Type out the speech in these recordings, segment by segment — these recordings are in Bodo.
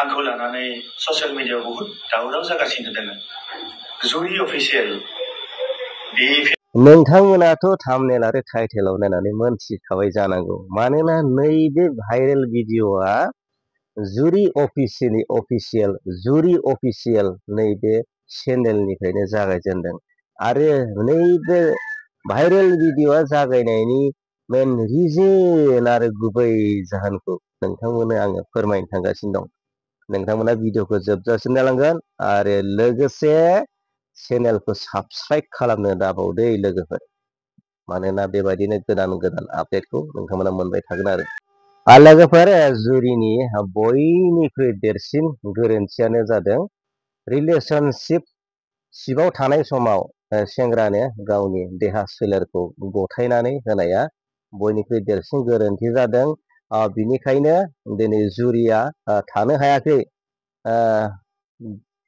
आंखौ लानानै ससियेल मिडियायाव बहुत दावराव जागासिनो दङ। जुरि अफिसियेल बे नोंथांमोनाथ' थाम्बनेल आरो टाइटेलाव नायनानै मोनथिखाबाय जानांगौ, मानोना नैबे भाइरेल भिडिअआ जुरि अफिसियेल नैबे चेनेलनिफ्रायनो जागायजेनदों आरो नैबे भाइरेल भिडिअआ जागायनायनि मेन रिजन आरो गुबै जाहोनखौ नोंथांमोननो आङो फोरमायनो थांगासिनो दं। नोंथांमोना भिडिअखौ जोबजासिम नायलांगोन आरो लोगोसे चेनेलखौ साबस्क्राइब खालामनो दाबावदे लोगोफोर, मानोना बेबायदिनो गोदान गोदान आपडेटखौ नोंथांमोना मोनबाय थागोन आरो लोगोफोर, जुरिनि बयनिख्रुइ देरसिन गोरोन्थियानो जादों रिलेशनशिपआव थानाय समाव सेंग्रानो गावनि देहा सोलेरखौ गथायनानै होनाया बयनिख्रुइ देरसिन गोरोन्थि जादों। बिनिखायनो दिनै जुरिया थानो हायाखै।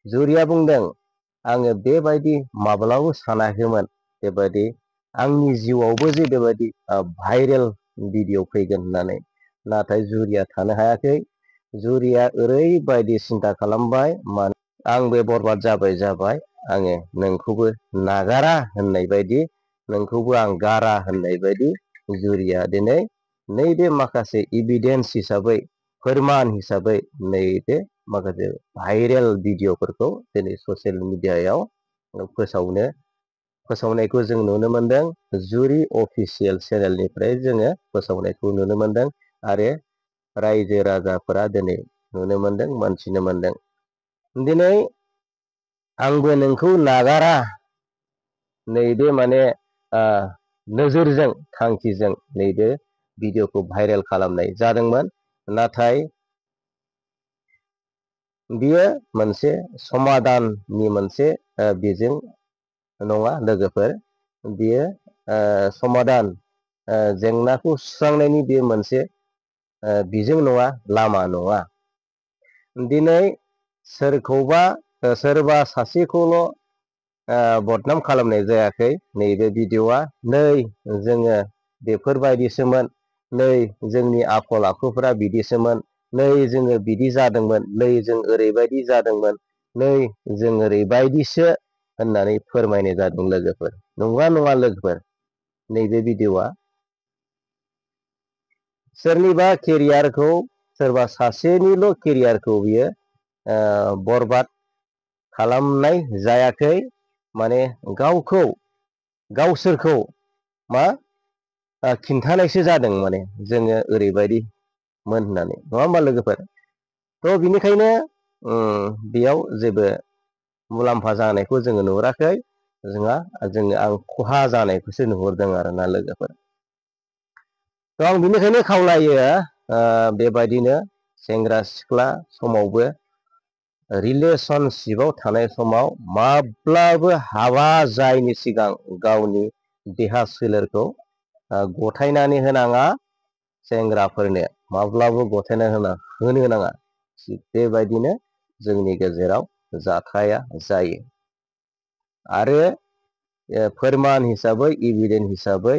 जुरिया बुंदों, आङो बेबायदि माब्लाबो सानाखैमोन बेबायदि आंनि जिउआवबो जे बेबायदि भाइरेल भिडिअ फैगोन होननानै। नाथाय जुरिया थानो हायाखै। जुरिया ओरैबायदि सिन्था खालामबाय, आं बे बरबाद जाबाय आङो नोंखौबो नागारा होननाय बायदि, नोंखौबो आं गारा होननाय बायदि जुरिया दिनै नैबे माखासे एभिडेन्स हिसाबै, फोरमान हिसाबै नैबे माखासे भाइरेल भिडिअफोरखौ दिनै ससियेल मिडियायाव फोसावनायखौ जों नुनो मोनदों। जुरि अफिसियेल चेनेलनिफ्राय जोङो फोसावनायखौ नुनो मोनदों आरो रायजो राजाफोरा दिनै नुनो मोनदों, मोनथिनो मोनदों। दिनै आंबो नोंखौ नागारा नैबे माने नोजोरजों, थांखिजों नैबे भिडिअखौ भाइरेल खालामनाय जादोंमोन। नाथाय बियो मोनसे समाधाननि मोनसे बिजों नङा लोगोफोर, बियो समाधान जेंनाखौ सुस्रांनायनि बे मोनसे बिजों नङा, लामा नङा। दिनै सोरबा सासेखौल' बदनाम खालामनाय जायाखै नैबे भिडिअआ। नै जोङो बेफोरबायदिसोमोन, नै जोंनि आखल आखुफोरा बिदिसोमोन, नै जोङो बिदि जादोंमोन, नै जों ओरैबायदि जादोंमोन, नै जों ओरैबायदिसो होननानै फोरमायनाय जादों लोगोफोर। नङा लोगोफोर, नैबे भिडिअआ सोरनिबा केरियारखौ, सोरबा सासेनिल' केरियारखौ बियो बरबाद खालामनाय जायाखै, माने गावसोरखौ खिन्थानायसो जादों, माने जोङो ओरैबायदि मोन होननानै, नङा होमबा लोगोफोर? थ' बिनिखायनो बेयाव जेबो मुलाम्फा जानायखौ जोङो नुहुराखै। आं खहा जानायखौसो नुहुरदों आरोना लोगोफोर। थ' आं बिनिखायनो खावलायो, बेबायदिनो सेंग्रा सिख्ला समावबो रिलेशनशिपआव थानाय समाव माब्लाबो हाबा जायैनि सिगां गावनि देहा सोलेरखौ गथायनानै होनाङा। सेंग्राफोरनो माब्लाबो गथायना होनो नाङा। थिग बेबायदिनो जोंनि गेजेराव जाथाया जायो आरो फोरमान हिसाबै, एभिडेन्स हिसाबै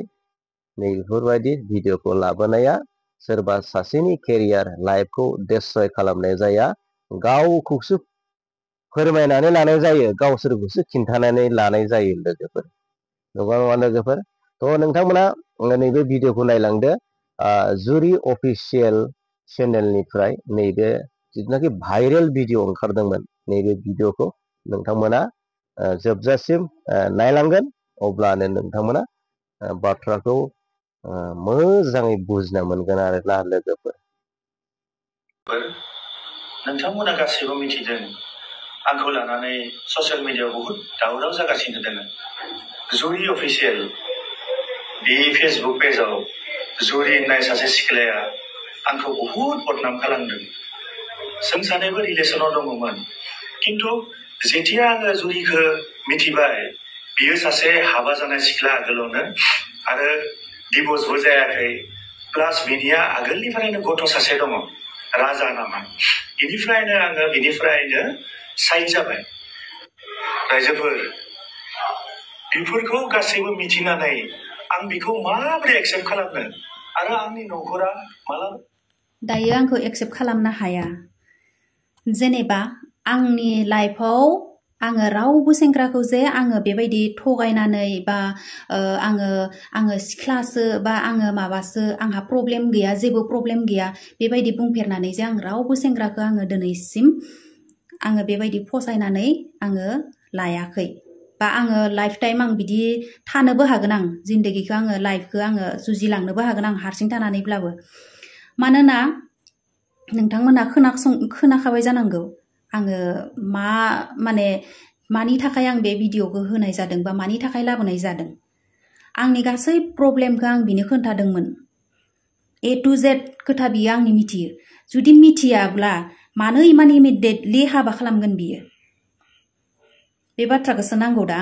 नैबेफोरबायदि भिडिअखौ लाबोनाया सोरबा सासेनि केरियार, लाइफखौ डेस्ट्रय खालामनाय जाया, गावखौसो फोरमायनानै लानाय जायो, गावसोरखौसो खिन्थानानै लानाय जायो लोगोफोर। नङा लोगोफोर? थ' नोंथांमोना नैबे भिडिअखौ नायलांदो। जुरि अफिसियेल चेनेलनिफ्राय नैबे जिथुनाखि भाइरेल भिडिअ ओंखारदोंमोन, नैबे भिडिअखौ नोंथांमोना जोबजासिम नायलांगोन, अब्लानो नोंथांमोना बाथ्राखौ मोजाङै बुजिनो मोनगोन आरोना लोगोफोर। नोंथांमोना गासैबो मिथिदों, आंखौ लानानै ससियेल मिडियायाव बहुत दावराव जागासिनो दङ। जुरि अफिसियेल बे फेसबुक पेजाव जुरि होननाय सासे सिख्लाया आंखौ बहुत बदनाम खालामदों। जों सानैबो रिलेसनाव दङमोन, खिन्थु जेथिया आङो जुरिखौ मिथिबाय, बियो सासे हाबा जानाय सिख्ला आगोलावनो आरो डिभर्सबो जायाखै, प्लास बिनिया आगोलनिफ्रायनो गथ' सासे दङ, राजा नामा। बिनिफ्रायनो साइड जाबाय। रायजोफोर, बेफोरखौ गासैबो मिथिनानै आं बेखौ माबोरै एक्सेप्ट खालामनो, आरो आंनि न'खरा मालाबा दायो आंखौ एक्सेप्ट खालामनो हाया। जेनेबा आंनि लाइफआव आङो रावबो सेंग्राखौ जे आङो बेबायदि थगायनानै बा आङो सिख्लासो बा आङो माबासो आंहा प्रब्लेम गैया जेबो प्रब्लेम गैया बेबायदि बुंफेरनानै जे आं रावबो सेंग्राखौ आङो दिनैसिम आङो बेबायदि फसायनानै आङो लायाखै बा आङो लाइफ टाइम आं बिदि थानोबो हागोन आं जिन्दगीखौ आङो लाइफखौ आङो जुजिलांनोबो हागोन आं हारसिं थानानैब्लाबो मानोना नोंथांमोना खोनाखाबाय जानांगौ आङो माने मानि थाखाय आं बे भिडिअखौ होनाय जादों बा मानि थाखाय लाबोनाय जादों आंनि गासै प्रब्लेमखौ आं बिनो खोन्थादोंमोन A to Z खोथा बियो आंनि मिथियो जुदि मिथियाब्ला मानो इमान इमिडिएटलि हाबा खालामगोन बियो बे बाथ्राखौसो नांगौ दा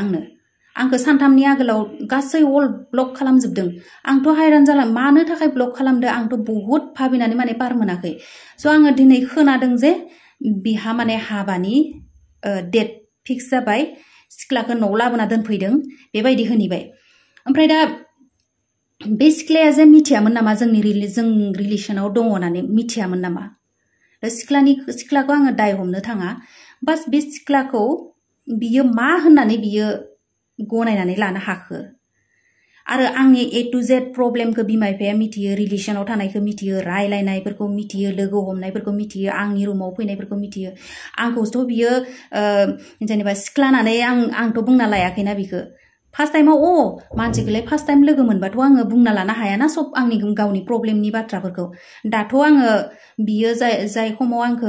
आंखौ सानथामनि आगोलाव गासै अल ब्लक खालामजोबदों आंथ' हायरान जाला मानो थाखाय ब्लक खालामदो आंथ' बहुत भाबिनानै माने पार मोनाखै स' आङो दिनै खोनादों जे बिहा माने हाबानि डेट फिक्स जाबाय सिख्लाखौ न'आव लाबोना दोनफैदों बेबायदि होनिबाय ओमफ्राय दा बे सिख्लाया जे मिथियामोन नामा जों रिलेसनाव दङ होननानै मिथियामोन नामा सिख्लाखौ आङो दाय हमनो थाङा बास बे सिख्लाखौ बियो मा होननानै बियो गनायनानै लानो हाखो आरो आंनि A to Z प्रब्लेमखौ बिमा बिफाया मिथियो रिलेसनाव थानायखौ मिथियो रायलायनायफोरखौ मिथियो लोगो हमनायफोरखौ मिथियो आंनि रुमाव फैनायफोरखौ मिथियो आंखौथ' बियो जेनेबा सिख्लानानै आंथ' बुंना लायाखैना बिखौ फार्स्ट टाइमाव मानसिखौलाय फार्स्ट टाइम लोगो मोनबाथ' आङो बुंना लानो हायाना सब आंनि गावनि प्रब्लेमनि बाथ्राफोरखौ दाथ' आङो बियो जाय समाव आंखौ